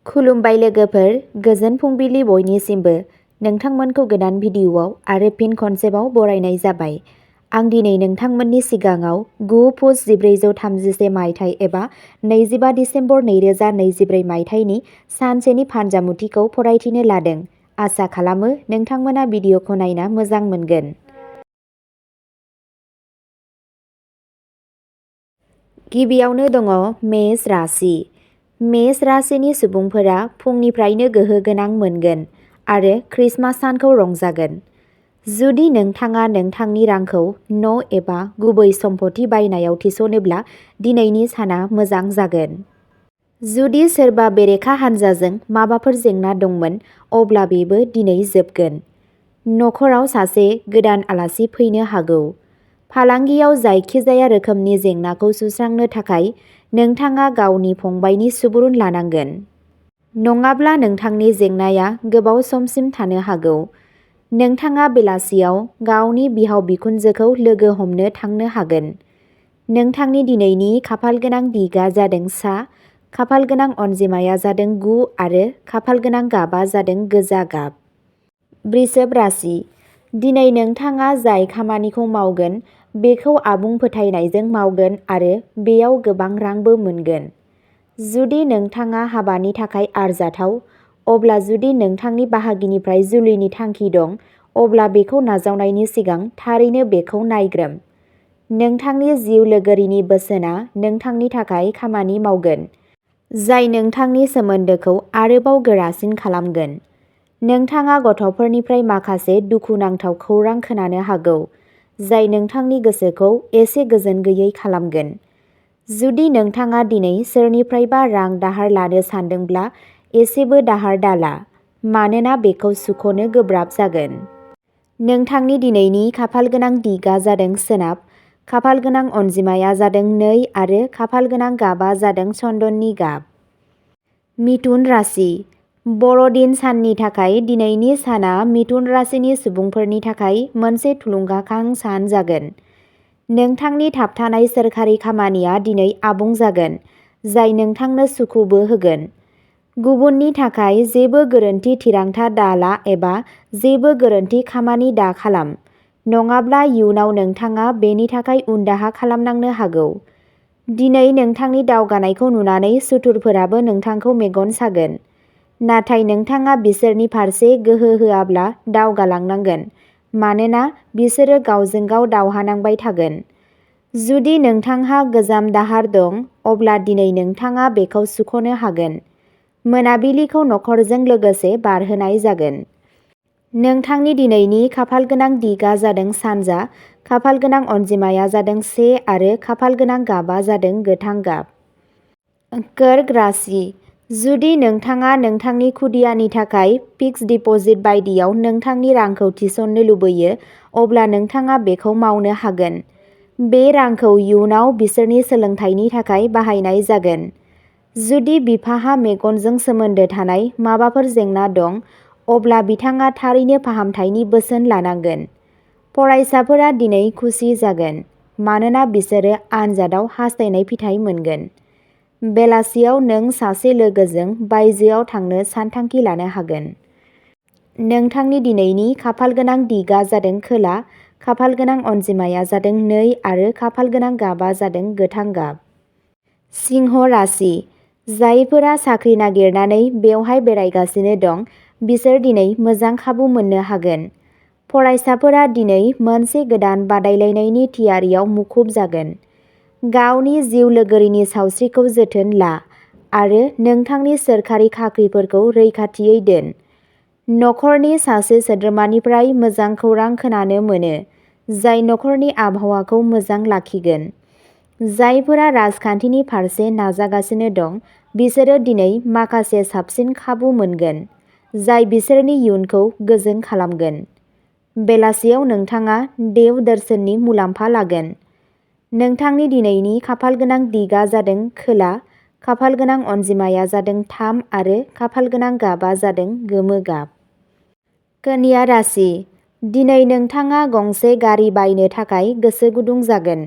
खुलुमबाय लोगोफोर, गोजोन फुंबिलि बयनिसिमबो। नोंथांमोनखौ गोदान भिडिअआव आरो फिन खनसेबाव बरायनाय जाबाय। आं दिनै नोंथांमोननि सिगाङाव 9 पुस 1431 मायथाइ एबा 25 डिसेम्बर 2024 मायथाइनि सानसेनि फानजामुथिखौ फरायथिनो लादों। आसा खालामो नोंथांमोना भिडिअखौ नायना मोजां मोनगोन। गिबियावनो दङ मेष राशि। मेष राशिनि सुबुंफोरा फुंनिफ्रायनो गोहो गोनां मोनगोन आरो क्रिसमास सानखौ रंजागोन। जुदि नोंथाङा नोंथांनि रांखौ न' एबा गुबै सम्पथि बायनायाव थिसनोब्ला दिनैनि साना मोजां जागोन। जुदि सोरबा बेरेखा हान्जाजों माबाफोर जेंना दंमोन अब्ला बेबो दिनै जोबगोन। न'खराव सासे गोदान आलासि फैनो हागौ। फालांगियाव जायखिजाया रोखोमनि जेंनाखौ सुस्रांनो थाखाय नोंथाङा गावनि फंबायनि सुबुरुन लानांगोन। नङाब्ला नोंथांनि जेंनाया गोबाव समसिम थानो हागौ। नोंथाङा बेलासियाव गावनि बिहाव बिखुनजोखौ लोगो हमनो थांनो हागोन। नोंथांनि दिनैनि खाफालगोनां दिगा जादों सा, खाफालगोनां अनजिमाया जादों 9 आरो खाफालगोनां गाबा जादों गोजा गाब। वृषभ राशि। दिनै नोंथाङा जाय खामानिखौ मावगोन बेखौ आबुं फोथायनायजों मावगोन आरो बेयाव गोबां रांबो मोनगोन। जुदि नोंथाङा हाबानि थाखाय आरजाथाव, अब्ला जुदि नोंथांनि बाहागिनिफ्राय जुलिनि थांखि दं, अब्ला बेखौ नाजावनायनि सिगां थारैनो बेखौ नायग्रोम। नोंथांनि जिउ लोगोरिनि बोसोनआ नोंथांनि थाखाय खामानि मावगोन, जाय नोंथांनि सोमोन्दोखौ आरोबाव गोरासिन खालामगोन। नोंथाङा गथ'फोरनिफ्राय माखासे दुखुनांथाव खौरां खोनानो हागौ, जाय नोंथांनि गोसोखौ एसे गोजोन गैयै खालामगोन। जुदि नोंथाङा दिनै सोरनिफ्रायबा रां दाहार लानो सानदोंब्ला एसेबो दाहार दाला, मानोना बेखौ सुख'नो गोब्राब जागोन। नोंथांनि दिनैनि खाफालगोनां दिगा जादों सोनाब, खाफालगोनां अनजिमाया जादों 2 आरो खाफालगोनां गाबा जादों चन्दननि गाब। मिथुन राशि। बर'दिन साननि थाखाय दिनैनि साना मिथुन राशिनि सुबुंफोरनि थाखाय मोनसे थुलुंगाखां सान जागोन। नोंथांनि थाबथानाय सोरखारि खामानिया दिनै आबुं जागोन, जाय नोंथांनो सुखुबो होगोन। गुबुननि थाखाय जेबो गोरोन्थि थिरांथा दाला एबा जेबो गोरोन्थि खामानि दा खालाम, नङाब्ला इयुनाव नोंथाङा बेनि थाखाय उनदाहा खालामनांनो हागौ। दिनै नोंथांनि दावगानायखौ नुनानै सुथुरफोराबो नोंथांखौ मेगन सागोन, नाथाय नोंथाङा बिसोरनि फारसे गोहो होआब्ला दावगालांनांगोन, मानोना बिसोरो गावजों गाव दावहा नांबाय थागोन। जुदि नोंथांहा गोजाम दाहार दं, अब्ला दिनै नोंथाङा बेखौ सुख'नो हागोन। मोनाबिलिखौ नखरजों लोगोसे बारहोनाय जागोन। नोंथांनि दिनैनि खाफालगोनां दिगा जादों सानजा, खाफालगोनां अनजिमाया जादों 1 आरो खाफालगोनां गाबा जादों गोथां गाब। कर्क राशि। जुदि नोंथाङा नोंथांनि खुदियानि थाखाय फिक्स्ड डिप'जिट बायदियाव नोंथांनि रांखौ थिसननो लुबैयो, अब्ला नोंथाङा बेखौ मावनो हागोन। बे रांखौ इयुनाव बिसोरनि सोलोंथायनि थाखाय बाहायनाय जागोन। जुदि बिफाहा मेगनजों सोमोन्दो थानाय माबाफोर जेंना दं, अब्ला बिथाङा थारैनो फाहामथायनि बोसोन लानांगोन। फरायसाफोरा दिनै खुसि जागोन, मानोना बिसोरो आनजादाव हास्थायनाय फिथाय मोनगोन। बेलासियाव नों सासे लोगोजों बायजोआव थांनो सानथांखि लानो हागोन। नोंथांनि दिनैनि खाफालगोनां दिगा जादों खोला, खाफालगोनां अनजिमाया जादों 2 आरो खाफालगोनां गाबा जादों गोथां गाब। सिंह राशि। जायफोरा साख्रि नागिरनानै बेवहाय बेरायगासिनो दं, बिसोर दिनै मोजां खाबु मोननो हागोन। फरायसाफोरा दिनै मोनसे गोदान बादायलायनायनि थियारियाव मुखुब जागोन। गावनि जिउ लोगोरिनि सावस्रिखौ जोथोन ला आरो नोंथांनि सोरखारि खाख्रिफोरखौ रैखाथियै दोन। नखरनि सासे सोद्रोमानिफ्राय मोजां खौरां खोनानो मोनो, जाय नखरनि आबहावाखौ मोजां लाखिगोन। जायफोरा राजखान्थिनि फारसे नाजागासिनो दं, बिसोरो दिनै माखासे साबसिन खाबु मोनगोन, जाय बिसोरनि इयुनखौ गोजों खालामगोन। बेलासियाव नोंथाङा देव दर्शननि मुलाम्फा लागोन। नोंथांनि दिनैनि खाफालगोनां दिगा जादों खोला, खाफालगोनां अनजिमाया जादों 3 आरो खाफालगोनां गाबा जादों गोमो गाब। कन्या राशि। दिनै नोंथाङा गंसे गारि बायनो थाखाय गोसो गुदुं जागोन,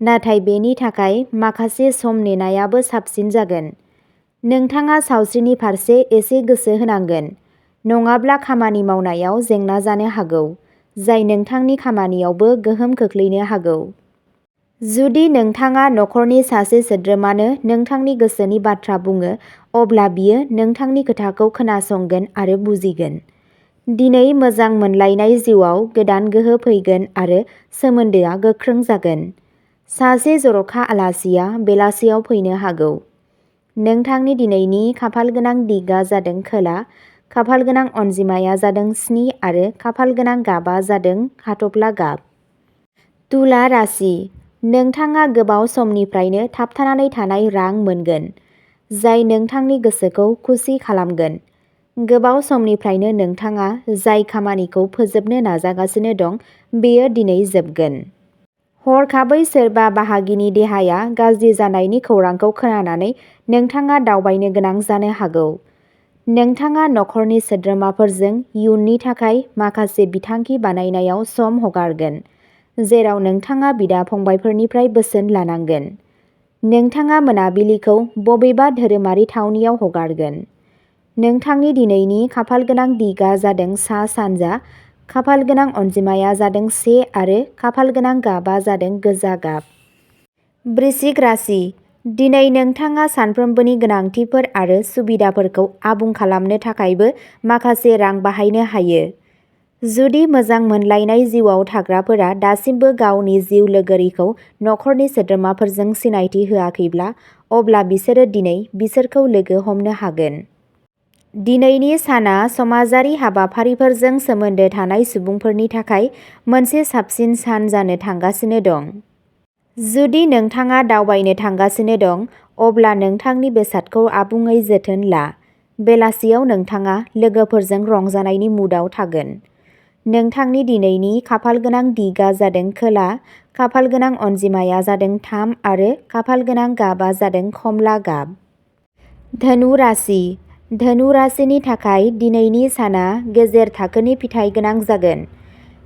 नाथाय बेनि थाखाय माखासे सम नेनायाबो साबसिन जागोन। नोंथाङा सावस्रिनि फारसे एसे गोसो होनांगोन, नङाब्ला खामानि मावनायाव जेंना जानो हागौ, जाय नोंथांनि खामानियावबो गोहोम खोख्लैनो हागौ। जुदि नोंथाङा नखरनि सासे सोद्रोमानो नोंथांनि गोसोनि बाथ्रा बुङो, अब्ला बियो नोंथांनि खोथाखौ खोनासंगोन आरो बुजिगोन। दिनै मोजां मोनलायनाय जिउआव गोदान गोहो फैगोन आरो सोमोन्दोआ गोख्रों जागोन। सासे जर'खा आलासिया बेलासियाव फैनो हागौ। नोंथांनि दिनैनि खाफालगोनां दिगआ जादों खोला, खाफालगोनां अनजिमाया जादों 7 आरो खाफालगोनां गाबआ जादों हाथफ्ला गाब। तुला राशि, नोंथाङा गोबाव समनिफ्रायनो थाबथानानै थानाय रां मोनगोन, जाय नोंथांनि गोसोखौ खुसि खालामगोन। गोबाव समनिफ्रायनो नोंथाङा जाय खामानिखौ फोजोबनो नाजागासिनो दं, बेयो दिनै जोबगोन। हरखाबै सोरबा बाहागिनि देहाया गाज्रि जानायनि खौरांखौ खोनानानै नोंथाङा दावबायनो गोनां जानो हागौ। नोंथाङा नखरनि सोद्रोमाफोरजों इयुननि थाखाय माखासे बिथांखि बानायनायाव सम हगारगोन, जेराव नोंथाङा बिदा-फंबायफोरनिफ्राय बोसोन लानांगोन। नोंथाङा मोनाबिलिखौ बबेबा धोरोमारि थावनियाव हगारगोन। नोंथांनि दिनैनि खाफालगोनां दिगआ जादों सा-सानजा, खाफालगोनां अनजिमाया जादों 1 आरो खाफालगोनां गाबआ जादों गोजा गाब। वृश्चिक राशि, दिनै नोंथाङा सानफ्रोमबोनि गोनांथिफोर आरो सुबिदाफोरखौ आबुं खालामनो थाखायबो माखासे रां बाहायनो हायो। जुदि मोजां मोनलायनाय जिउआव थाग्राफोरा दासिमबो गावनि जिउ लोगोरिखौ नखरनि सोद्रोमाफोरजों सिनायथि होआखैब्ला, अब्ला बिसोरो दिनै बिसोरखौ लोगो हमनो हागोन। दिनैनि साना समाजारि हाबाफारिफोरजों सोमोन्दो थानाय सुबुंफोरनि थाखाय मोनसे साबसिन सान जानो थांगासिनो दं। जुदि नोंथाङा दावबायनो थांगासिनो दं, अब्ला नोंथांनि बेसादखौ आबुङै जोथोन ला। बेलासियाव नोंथाङा लोगोफोरजों रंजानायनि मुडआव थागोन। नोंथांनि दिनैनि खाफालगोनां दिगआ जादों खोला, खाफालगोनां अनजिमाया जादों 3 आरो खाफालगोनां गाबआ जादों खमला गाब। धनु राशि, धनु राशिनि थाखाय दिनैनि साना गेजेर थाखोनि फिथाइ गोनां जागोन।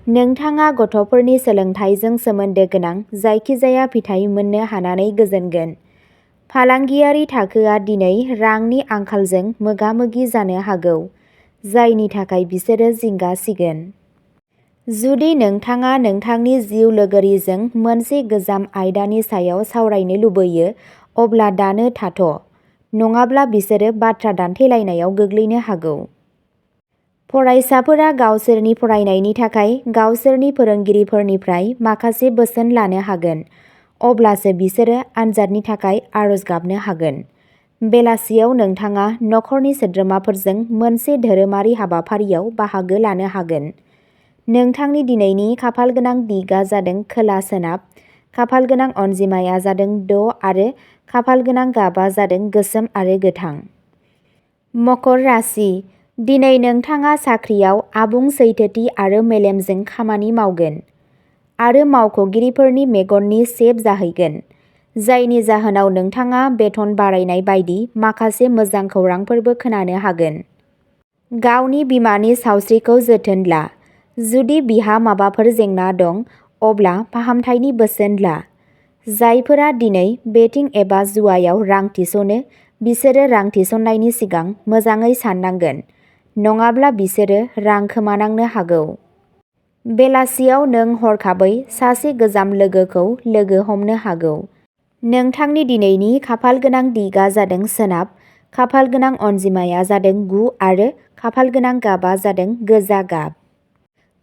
नोंथाङा गथ'फोरनि सोलोंथाइजों सोमोन्दो गोनां जायखिजाया फिथाइ मोननो हानानै गोजोनगोन। फालांगियारि थाखोआ दिनै रांनि आंखालजों मोगा-मोगि जानो हागौ, जायनि थाखाय बिसोरो जिंगा सिगोन। जुदि नोंथाङा नोंथांनि जिउ लोगोरिजों मोनसे गोजाम आयदानि सायाव सावरायनो लुबैयो, अब्ला दानो थाथ', नङाब्ला बिसोरो बाथ्रा दान्थेलायनायाव गोग्लैनो हागौ। फरायसाफोरा गावसोरनि फरायनायनि थाखाय गावसोरनि फोरोंगिरिफोरनिफ्राय माखासे बोसोन लानो हागोन, अब्लासो बिसोरो आनजादनि थाखाय आरज गाबनो हागोन। बेलासियाव नोंथाङा नखरनि सोद्रोमाफोरजों मोनसे धोरोमारि हाबाफारियाव बाहागो लानो हागोन। नोंथांनि दिनैनि खाफालगोनां दिगआ जादों खोला-सोनाब, खाफालगोनां अनजिमाया जादों 6 आरो खाफालगोनां गाबआ जादों गोसोम आरो गोथां। मकर राशि, दिनै नोंथाङा साख्रियाव आबुं सैथोथि आरो मेलेमजों खामानि मावगोन आरो मावख'गिरिफोरनि मेगननि सेफ जाहैगोन, जायनि जाहोनाव नोंथाङा बेथन बारायनाय बायदि माखासे मोजां खौरांफोरबो खोनानो हागोन। गावनि बिमानि सावस्रिखौ जोथोन ला। जुदि बिहा माबाफोर जेंना दं, अब्ला फाहामथायनि बोसोन ला। जायफोरा दिनै बेटिं एबा जुवायाव रां थिसनो, बिसोरो रां थिसननायनि सिगां मोजाङै साननांगोन, नङाब्ला बिसोरो रां खोमानांनो हागौ। बेलासियाव नों हरखाबै सासे गोजाम लोगोखौ लोगो हमनो हागौ। नोंथांनि दिनैनि खाफालगोनां दिगआ जादों सोनाब, खाफालगोनां अनजिमाया जादों 9 आरो खाफालगोनां गाबआ जादों गोजा गाब।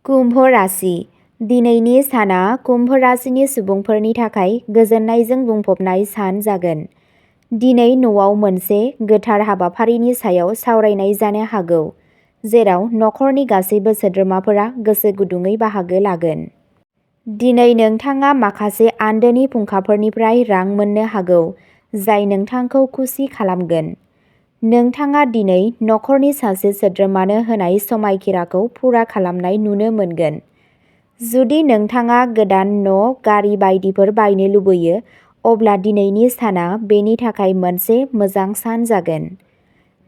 कुम्भ राशि, दिनैनि साना कुम्भ राशिनि सुबुंफोरनि थाखाय गोजोननायजों बुंफबनाय सान जागोन। दिनै न'आव मोनसे गोथार हाबाफारिनि सायाव सावरायनाय जानो हागौ, जेराव नखरनि गासैबो सोद्रोमाफोरा गोसो गुदुंयै बाहागो लागोन। दिनै नोंथाङा माखासे आन्दोनि फुंखाफोरनिफ्राय रां मोननो हागौ, जाय नोंथांखौ खुसि खालामगोन। नोंथाङा दिनै नखरनि सासे सोद्रोमानो होनाय समायखिराखौ फुरा खालामनाय नुनो मोनगोन। जुदि नोंथाङा गोदान न', गारि बायदिफोर बायनो लुबैयो, अब्ला दिनैनि साना बेनि थाखाय मोनसे मोजां सान जागोन।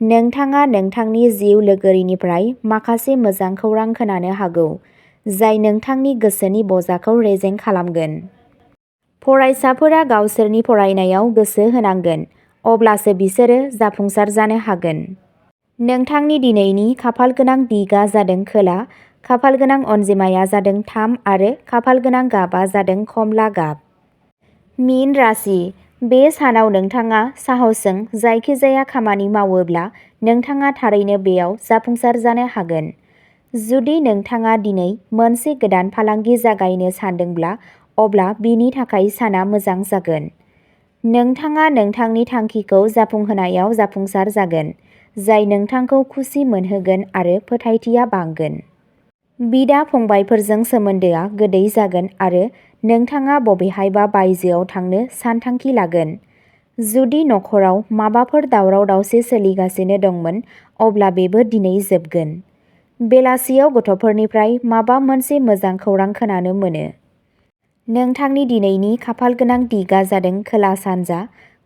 नोंथाङा नोंथांनि जिउ लोगोरिनिफ्राय माखासे मोजां खौरां खोनानो हागौ, जाय नोंथांनि गोसोनि बजाखौ रेजें खालामगोन। फरायसाफोरा गावसोरनि फरायनायाव गोसो होनांगोन अब्लासो बिसोरो जाफुंसार जानो हागोन। नोंथांनि दिनैनि खाफाल गोनां दिगा जादों खोला, खाफाल गोनां अनजिमाया जादों 3 आरो खाफाल गोनां गाबा जादों कमला गाब। मीन राशि, बे सानाव नोंथाङा साहसजों जायखिजाया खामानि मावोब्ला नोंथाङा थारैनो बेयाव जाफुंसार जानो हागोन। जुदि नोंथाङा दिनै मोनसे गोदान फालांगि जागायनो सानदोंब्ला अब्ला बिनि थाखाय साना मोजां जागोन। नोंथाङा नोंथांनि थांखिखौ जाफुंहोनायाव जाफुंसार जागोन, जाय नोंथांखौ खुसि मोनहोगोन आरो फोथायथिया बांगोन। बिदा-फंबायफोरजों सोमोन्दोआ गोदै जागोन आरो नोंथाङा बबेहायबा बायजोआव थांनो सानथांखि लागोन। जुदि नखराव माबाफोर दावराव-दावसि सोलिगासिनो दंमोन, अब्ला बेबो दिनै जोबगोन। बेलासियाव गथ'फोरनिफ्राय माबा मोनसे मोजां खौरां खोनानो मोनो। नोंथांनि दिनैनि खाफाल गोनां दिगा जादों खोला-सानजा,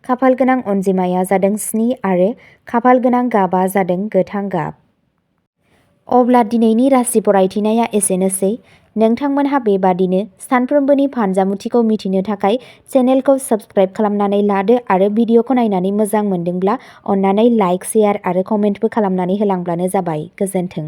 खाफाल गोनां अनजिमाया जादों 7 आरो खाफाल गोनां गाबा जादों गोथां गाब। अब्ला दिनैनि राशि फरायथिनाया एसेनोसै। नोंथांमोनहा बेबादिनो सानफ्रोमबोनि फानजामुथिखौ मिथिनो थाखाय चेनेलखौ साबस्क्राइब खालामनानै लादो आरो भिडिअखौ नायनानै मोजां मोनदोंब्ला अन्नानै लाइक, शेयार आरो कमेन्टबो खालामनानै होलांब्लानो जाबाय। गोजोन्थों।